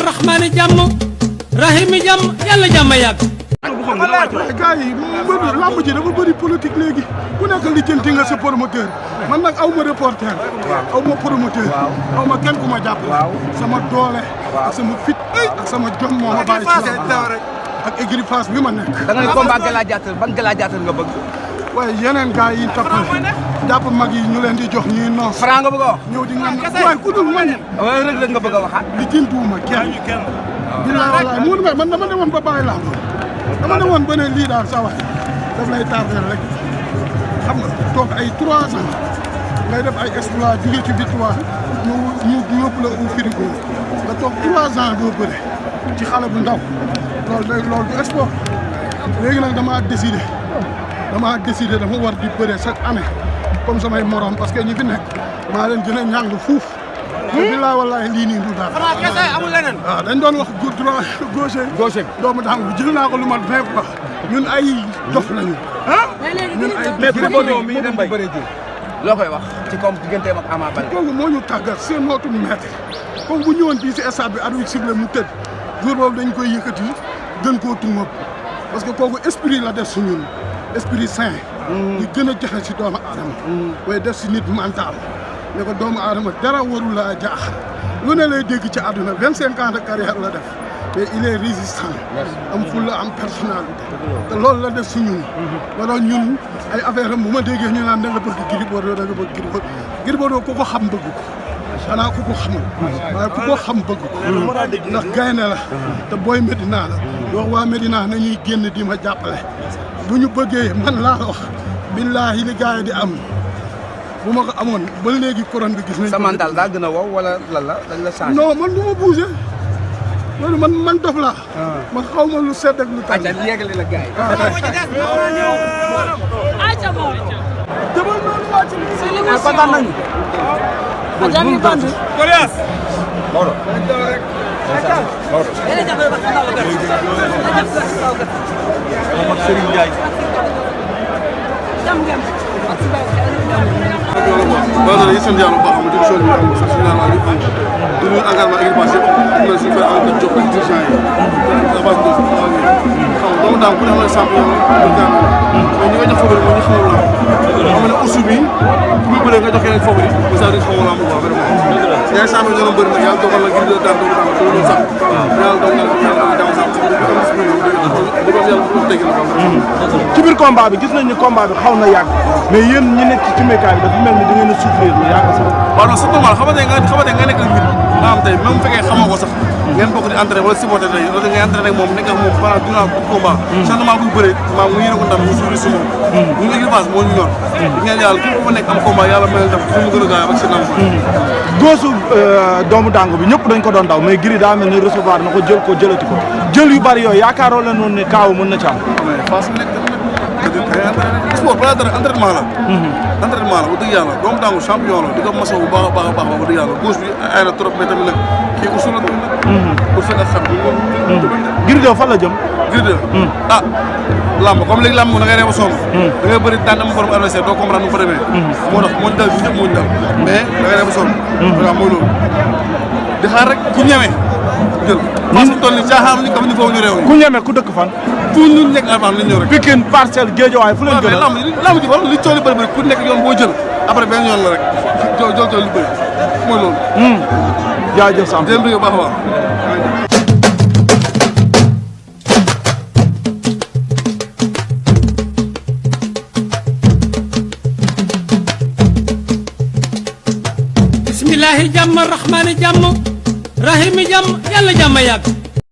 rahmaani jàmm rahimi jàmm yàlla jàmm yàgg. gars yi mbëri lamb ji dafa bëri politique léegi ku nekk lijjanti nga sa promoteur man nag aw ma reporter aw ma promoteur aw ma kenn ku ma jàpp sama doole ak sama fit ak sama jom moo ma bàyyi ci ak écurie Fass bi ma nekk. da nga ne combat gladiateur ban gladiateur nga bëgg. waaye yeneen gars yi toppale jàpp mag yi ñu leen di jox ñuy noos. Franc nga bëgg a wax. ñëw di naan waaye ku dul man. waaye Reug Reug nga bëgg a waxaat. lijjantiwuma kenn. bilaay walaay muur man dama demoon ba bàyyi lamb dama demoon ba ne lii daal sa waay daf lay tardel rek xam nga toog ay 3 ans ngay def ay exploit jóge ci victoire ñu yóbbu la au frigo nga toog 3 ans doo bëre ci xale bu ndaw loolu du sport léegi nag dama décidé dama war di bëre chaque année comme samay morom parce que ñi fi nekk maa leen gën a ñàng fuuf. bilaay wallaay lii nii du dara. Franc kese amul leneen. waaw dañ doon wax droit gauche doomu daangu jël naa ko lu mat 20 fois ñun ay dof lañu. ñun ay dof mi dem bëre ji loo koy wax ci comme digganteem ak Ama Baldé. kooku moo ñu tàggat seen nootu maître kooku bu ñëwoon fii si stade bi arbitre sifflé mu tëdd jour boobu dañ koy yëkkati gën koo tuŋëb parce que kooku esprit la def su ñun esprit sain. ñu gën a joxe si doomu aadama. waaye def si nit mental. ne ko doomu aadama dara warul laa jaaxal lu ne lay dégg ci àdduna 25 ans de carrière la def mais il est résistant am fulla am personnalité te loolu la def si ñun wala ñun ay affaire am bu ma déggee ñu naan da nga bëgg Gris Bordeaux da nga bëgg Gris Bordeaux ku ko xam bëgg ko xanaa ku ko xamul waaye ku ko xam bëgg ko ndax gaynde la te booy Medina la wax waa Medina nañuy génn di ma jàppale bu ñu bëggee man laa wax billaahi li gars yi di am bu ma ko amoon ba léegi couronne bi gis nañ. sa mental daa gën a wow wala lan la dañ la changé. non man du ma bougé loolu man dof laa. man xaw ma lu sedd ak lu tàng. ayca yeggali la gars yi. ayca moom. demal noonu waa ci lii. kontaan nañu. ayca mi bandi. Goliath. Maodo. ak Serigne Ndiaye. waaw dañuy sant yàlla bu baax ma jóg soo am sa signalement bi du ñu engagement équipe Fass yëpp am na suñu fay am na jox ak dirigeant yi avance de xam nga doomu daam ku ne xam ne champion du gaan mais ñi nga jox favori moo ñu xamul la xam ne aussi bi ku muy bëree nga jox yeneen favori ba saa duñ xamul la quoi vraiment yaay champion ñoo bëri nag yàlla dogal la gis daan doomu daam ko doon sax yàlla dogal na yàlla daaw sax ci biir combat bi gis nañ ni combat bi xaw na yàgg mais yéen ñi nekk ci cumekaay bi dafa mel ni da ngeen a souffrir lu yàgg sax. waaw non c'est normal xamante nga nekk ak nit maanaam tey même bu fekkee xamoo ko sax ngeen bokk di entraîné wala supporter tey loolu ngay entraîné ak moom nekk ak moom pendant durant tout combat changement buy bëree maam mu yéene ko ndam mu suuri si moom ñu ngi équipe moo ñu ñor di ñaan yàlla képp ku fa nekk am combat yàlla mayal def fu mu gën a gaaw ak si nam góosu doomu dàngu bi ñëpp dañ ko doon daw mais Gris daa mel ni recevoir na ko jël ko jëlati ko jël yu bari yooyu yaakaaroo la noonu ne kaaw mën na ci am Fass nekk sport balaa dara entraînement la entraînement la wax dëgg yàlla doomu daangu champion la di ko masaw bu baax a baax a baax wax dëgg yàlla gauche bi ay na trop mais tamit nag kii usul la tamit nag bu fekk ak xam Gris 2 fan la jëm Gris 2 ah lamb comme léegi lamb da ngay reeba sonn da ngay bëri daan am borom adversaire doo comprendre nu mu fa demee moo tax moo ñu dal bi ñëpp moo ñu dal mais da ngay reeba sonn waaw mooy loolu di xaar rek ku ñeme jël parce que toll ni caaxaan ni comme ni foofu ñu réew ku ñeme ku dëkk fan tout ñu nekk avant li ñëw rek Pikine Parcelles Guédiawaye fu leen gën a lamb ji xool li coow li bëri bëri ku nekk yoon boo jël après benn yoon la rek jël coow li bëri mooy loolu jaajëf Sam déem bëgg baax a baax bismillahi jàmm rahmaani jàmm rahimi jàmm yàlla jàmm yàgg.